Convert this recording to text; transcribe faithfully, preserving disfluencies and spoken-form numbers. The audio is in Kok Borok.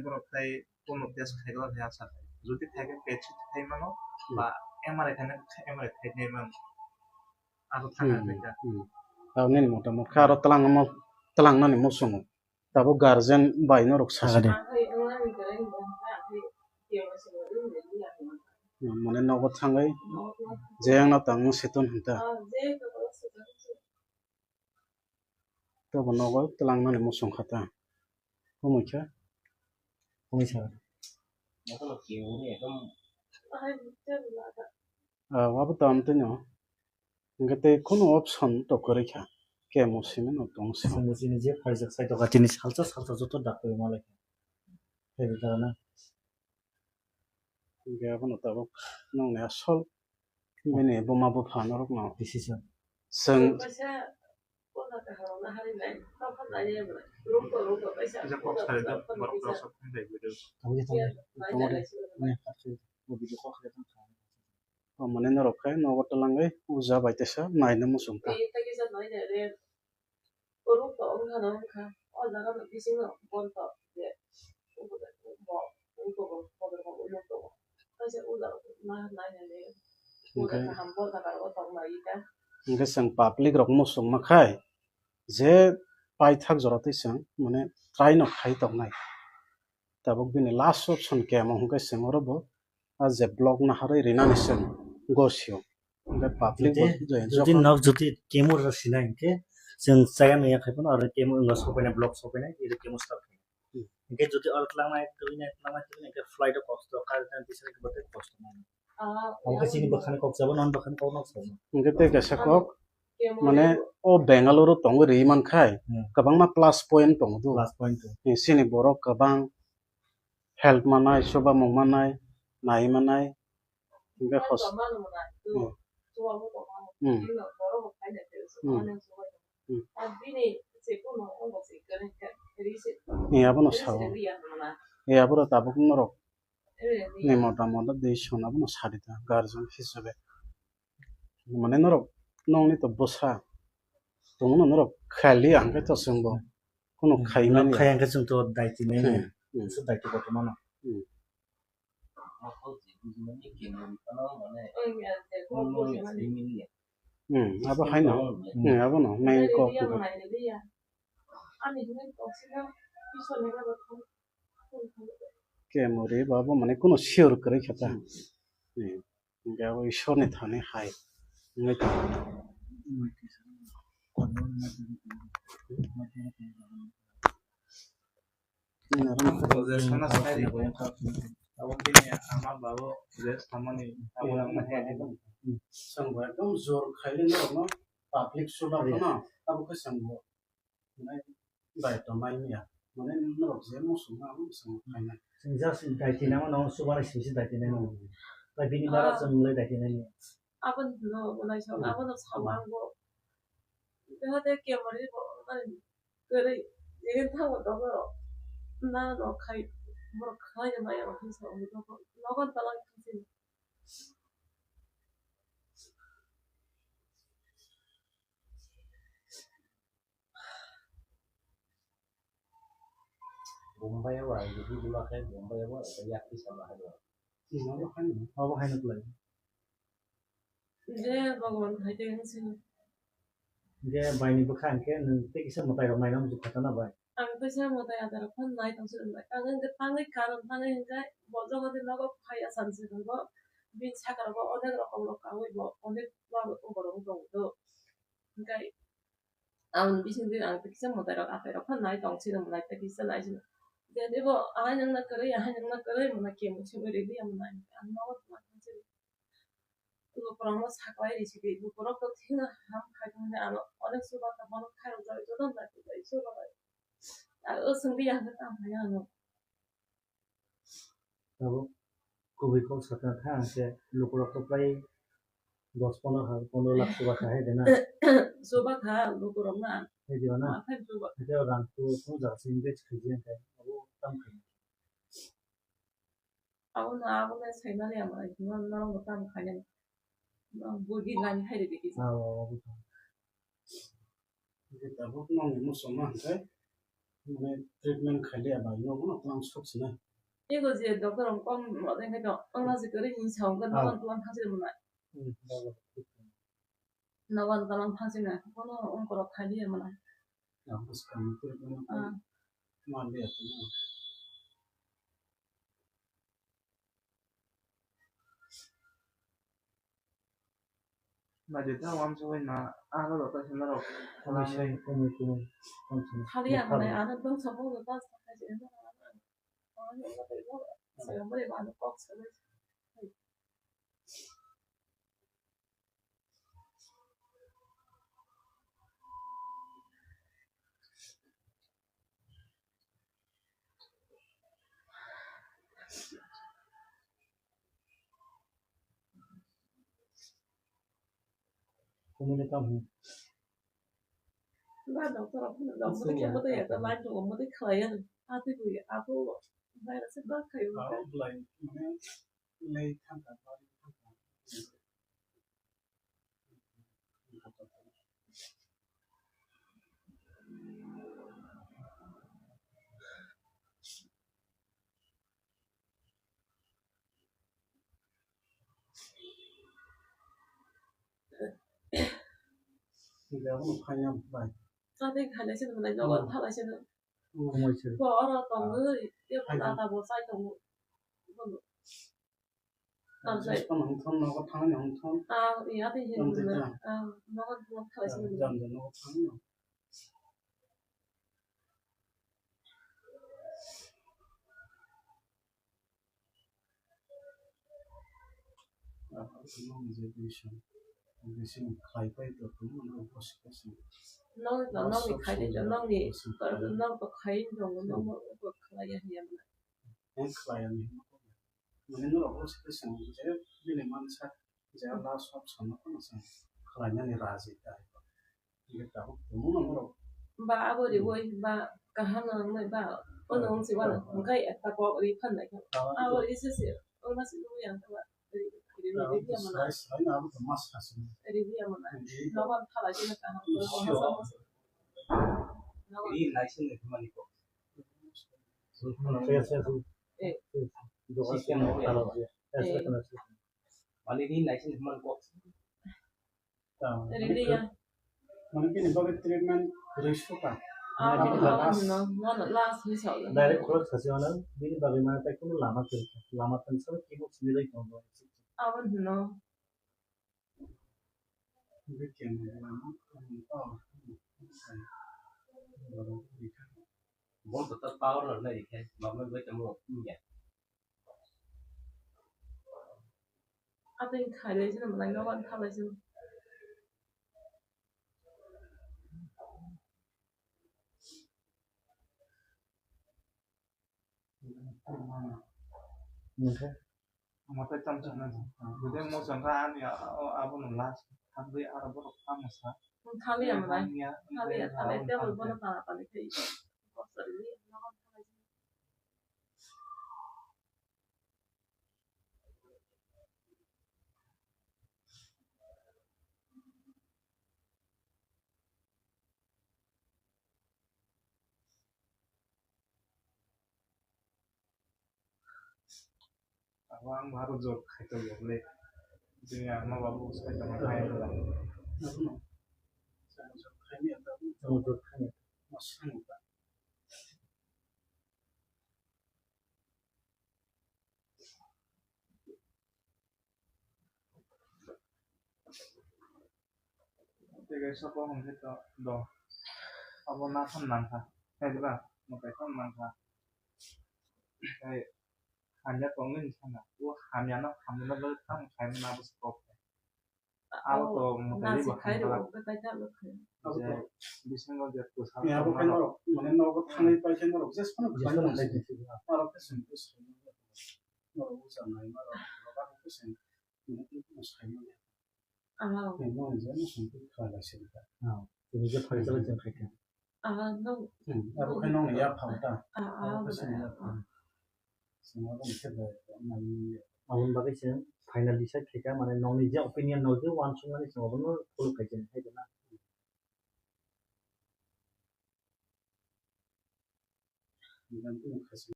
Borok tai kono test khai gala ya sa. Jodi khai khe PET C khai mano, hmm, ba M R I khai na, M R I khai nai mano. Abo thang hmm, khai ka. Hmm. Abo nini motamot kha aro tlang mo, tlang nani mo songo. Tabuk guardian bai norok sasa. Mane nogo thangwi jeyang no tang seton hinta. Tobo nogo twlang nani muchung kha ta. Humui khe. Humui sa. Ah, wabo tam tino. Hingke tei khunu option to kwrwi kha. Kemo simi no tong simi. Chwng bo chini je phaijak sai toka chini salsa salsa joto dak kwrwi ma lai kha. Khe bi dara na. Hingke abono tabuk nongni asol bini buma bupha norokno. Decision. Chwng. Kisa kok sari da, borok rok sok thang bai video. Tamo je tamo. Tamo de. Ne, bo video kok sari tang kha. O mane norok khe nogo twlangwi uja bai teisa naina muchung kha. Kwrwngtwi wngkha no wngkha, o jaga no bisingo bonto je bo wngkha bo, bo wngkha bo, kaisa o jaga ma nainani. Hwnkhe kaham bo jaga o tong lai kha. Hwnkhe chwng public rok muchungma khai je paithak jora twi chwng mane try no khai tongnai. Tabuk bini last option kemo hwnkhe chwng oro bo a je block naharwi rinani chwng gosio. Hwnkhe public bo jodi, jodi nok jodi kemo rw sinai hwnkhe chwng chaya nungya khai phano aro kemo wngma sopainai, block sopainai, iro kemo start khai. Hmm. Hwnkhe jodi oro twlangnai, twinai, twlangnai, twinai hwnkhe flight o kosto, kari tang tisari khe bote kosto mano. Hwnkhe chini bwkhani kok chabo, non bwkhani kok nok chabo. Hwnkhe tei kaisa kok, mane o Bangalore o tongwi rwi mankhai, hmm, kwbangma plus point tongo do. Plus point tongo. Chini borok kwbang help manai, chuba mung manai, nai manai, hingke hos-, hmm. Hmm. Hmm. Hmm. Ni abono sao. Ni aboro tabuk norok ni mota mota de sona abono sadi ta guardian hisabe. Mane norok nongni to bwsa tongno norok khali ang khe to chwngbo. Kuno hmm, khaimani. Nok khai ang khe chwng to daiti nai hmm, hmm. Chwng daiti kotorma no. Hmm. Hmm, abo haino. Hmm, abo no main kok. Kemuri babo mane kuno sure kwrwi kha ta. Hmm. Hingke abo Ishwarni thani hai wngwi tongo. Chwngbo ekdom jor khaile norokno public chuba phano abo khe chwngbo. Mane, bai tongmani ya. Mane, norok je muchungma, ang muchungma khainai. Chwng just daiti nangma, nang chubanai simi se daiti nai nang. Bai bini bara chwng le daiti nai. Aboni no, nai sa, hmm, abono sa, hmm, mango. Jahate kemari bo, mane, kwrwi, jegen thango dogo. Na, no, khai, borok khai na maya, khai sa, dogo. Nogon talang khai. Bombay o ang jodi buma khe Bombay o ang yakti sama hai. Abo haino, abo haino kwlai. Je Bhagwan hai tei hwnsi. Je baini bwkha hwnkhe nwng tei kisa mwtai rok naina muchung kha na bai? Ang tei sa mwtai ada rok phano nai tong si rwnai. Ang wngkha tangwi karon tangwi hwnkhe bo jogoni nogo phai asam si rwngo. Bini saka rogo onek rokom rok kaui bo onek borok wng tong do. Hwnkhe Ang bising di ang kisa mwtai rok atai rok phan nai tong sino mwtai tei kisa nai sino. Jadi bo ahai nang na kwrwi ahai nang na kwrwi mwnai kemo simi rili ya mwnai ang nogo tuma kisa. Lukurok no saklai risi di lukurok to thina ham khai thang de ano onek suba ka bono khai rok jai joto nai tu jai suba bai. Ang o sung di ang ta mai ano. Tabuk kubui kok sakha kha, hwnkhe lukurok to pai dos pondro ha, pondro lakh chuba kha hai de na. Chuba kha lukurok na. Hai de na. Ma khai chuba. Hwnkhe rang tu phung jaga se invest khaijak hwnkhe abo tam khai. Abo na, abo na sai mani ama, ai, no, no, no, tam khai na. No, budi nani hai de bidi. Ah, abo. Hwnkhe tabuk nongni muchungma hwnkhe Mane treatment khailiya bai, nogo no tlang sok sinai. Ego je doctor rok kok ma tei khe to, wngna je kwrwi hinwi sa, wngkha nogo tlang thang sini mwnai. Hmm, bago. Nogo tlang thang sini, kono wngkorok khailiya mwnai. Ang bwskang treatment kok ma liya tongma. Naidi ta uansugui na, ano rok ta sina rok. Komui sai, komui, komui, komui. Khali ang nai, ano tong sabu ta sa khai je. Ano, ano, ano, ano, ano, ano, ano, ano, kok sa. Kumuni kam hwn. Ba doctor rok phano rok muitu khe muitu ya ta line rok muitu khlai ya. Atwi bui abo virus ba khai. Abo blai mane lei thangkha, bari thangkha. Tei khaina bai. Tei khaina se nang nai nogo thalai se nang. Bo oro tongo, tei bo tata bo chai tongo. Tamsai. Hongthon nogo thangni hongthon. Ah, iya tei hin. Ah, nogo nogo thalai se nang. Jam jam nogo thangni. Nokni khlai pai tongthok, nokni khlai tongthok, nokni, nokni khlai tongthok, nokni khlai ya hiya. Ang khlai ya hiya. Mane norok o se swng je bini mansa je last option no phano swng khlainani raji ta. Ba abo riwi ba kaham nang nai ba ono wng si wano hwnkhe ekta kok ri phan nai khe abo ri se se ono si nung yang khe ba ri ri ri ri ya mana ri ri ya mana nogo thala khe kaham ri nai se nai mani kok. Yes, yes, yes. Eh. Doga se mo thala ya. Yes, yes, yes. Mani ri nai se nai mani kok. Mane bini bagwi treatment kwrwi suka. Mane bini bagwi last hinwi sa. Direct khulok sasi mano, bini bagwi mane tai kunu lama kwrwi kha. Lama tong salo kebo simi lai tongo. Abo hino. Bini lama, oh, bol to power no nai khe, mama bai tamo ya. Atwng khailai sini, belai no wan khalai sini. Nokhe. Omo tei tamo sana di. Bude mo sangka ani abo no last. Thangwi aro borok tamo sa. Thangwi ya, thangwi ya, thangwi ya, tamo table bono tana tani khai. Kosari ni, no wan khalai sini. Abo ang bo aro jot khai tong le. Jini ama babu sai tong khai tong. Jot khai ni ata. Jot khai ni. Tei kaisa kok hwnkhe to do. Abo natham nangkha. Hai diba? Mwtai phano nangkha. Hai hamya tongwi sana. O hamyano hamyano bagwi tamo khaimano abo se kok. Abo to mwtai bo hamya. Bisingo je kwsa. Abo khe norok mane nogo thangwi paikhe norok jesphano khlai tong. Norok khe sengkhe sengkhe. Norok usa nai norok. Norok khe sengkhe. Norok khe sengkhe. Ano. Tei no je no song twi kha lai se ta. Ah, tini je phai chala jeng khai kha. Ah, no. Hmm, abo khai no ya phang ta. Ah, ah, abo khai song ya phang. Song abo khai da na ni. Aboni bagwi se final decide khai kha, mane nokni je opinion no je uansukmani se obono follow khai kha, hai na. Nini khasi.